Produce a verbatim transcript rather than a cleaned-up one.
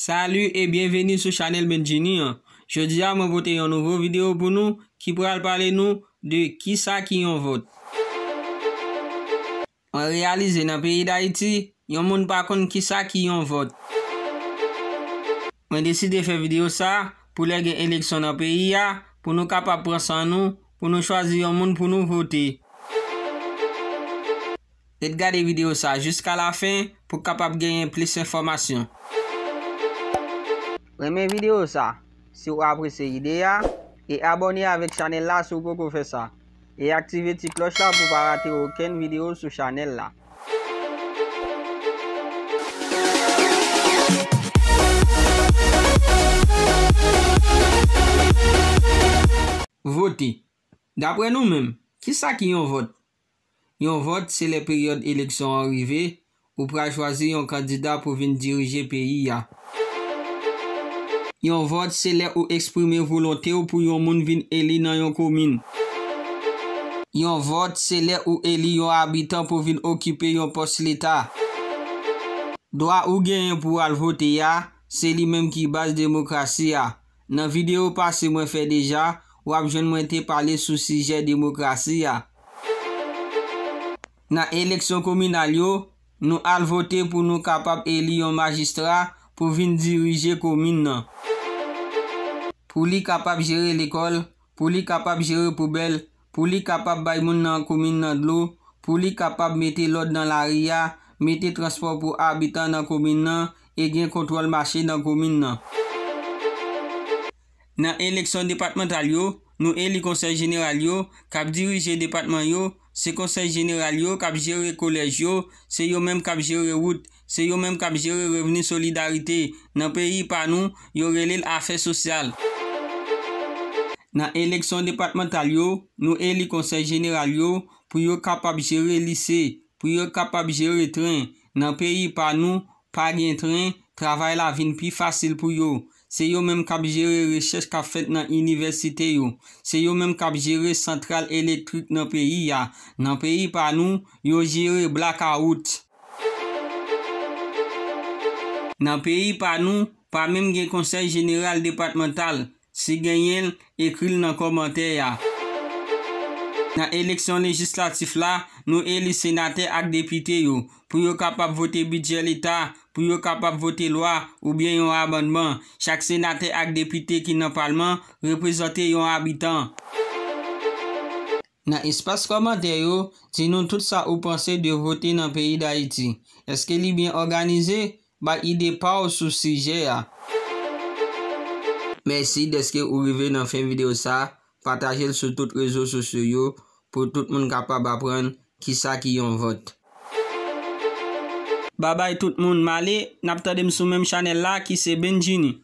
Salut et bienvenue sou chanèl Benjini an. Jodi a, mwen pote yon nouvo videyo pou nou ki pral pale nou de kisa ki yon vòt. Mwen reyalize nan peyi Dayiti, yon moun pa konn kisa ki yon vòt. Mwen deside fè videyo sa pou lè gen eleksyon nan peyi a, pou nou kapab pran san nou, pou nou chwazi yon moun pou nou vote. Ret gade videyo sa jiska lafen pou w kapab genyen plis enfòmasyon. Renmen videyo sa si w apresye ide a, e abòne avèk chanèl la si w poko fè sa. E aktive ti klòch la pou w pa rate okenn videyo sou chanèl la. Vote. Daprè nou menm, kisa ki yon vòt? Yon vòt se lè peryòd eleksyon an rive, ou pral chwazi yon kandida pou vin dirije peyi a. Yon vòt se lè ou eksprime volonte w pou yon moun vin eli nan yon komin. Yon vòt se lè ou eli yon abitan pou vin okipe yon pòs leta. Dwa ou genyen pou w al vote a, se li menm ki baz demokrasi a. Nan videyo pase mwen fè deja, w ap jwenn mwen te pale sou sijè demokrasi a. Nan eleksyon kominal yo, nou al vote pou nou kapab eli yon majistra pou vin dirije komin nan. Pou li kapab jere lekòl, pou li kapab jere poubèl, pou li kapab bay moun nan komin nan dlo, pou li kapab mete lòd nan lari a, mete transpò pou abitan nan komin nan e gen kontwòl mache nan komin nan. Nan eleksyon depatmantal yo, nou eli konsèy jeneral yo k ap dirije depatman yo, se konsèy jeneral yo k ap jere kolèj yo, se yo menm k ap jere wout, se yo menm k ap jere revni solidarite. Nan peyi pa nou, yo rele l afè sosyal. Nan eleksyon depatmantal yo, nou eli konsèy jeneral yo pou yo kapab jere lise, pou yo kapab jere tren. Nan peyi pa nou, pa gen tren, travay la vin pi fasil pou yo. Se yo menm k ap jere rechèch k ap fèt nan inivèsite yo. Se yo menm k ap jere santral elektrik nan peyi a. Nan peyi pa nou, yo jere blakawout. Nan peyi pa nou, pa menm gen konsèy jeneral depatmantal. Si genyen l, ekri l nan kòmantè a. Nan eleksyon lejislatif la, nou eli senatè ak depite yo pou yo kapab vote bidjè leta, pou yo kapab vote lwa oubyen yon amannman. Chak senatè ak depite ki nan palman reprezante yon abitan. Nan espas kòmantè yo, di nou tout sa ou panse de vote nan peyi Dayiti. Èske li byen òganize? Bay ide pa w sou sijè a. Mèsi dèske ou rive nan fen videyo sa. Pataje l sou tout rezo sosyo yo pou tout moun kapab aprann kisa ki yon vòt. Babay tout moun, m ale, n ap tande m sou menm chanèl la ki se Benjini.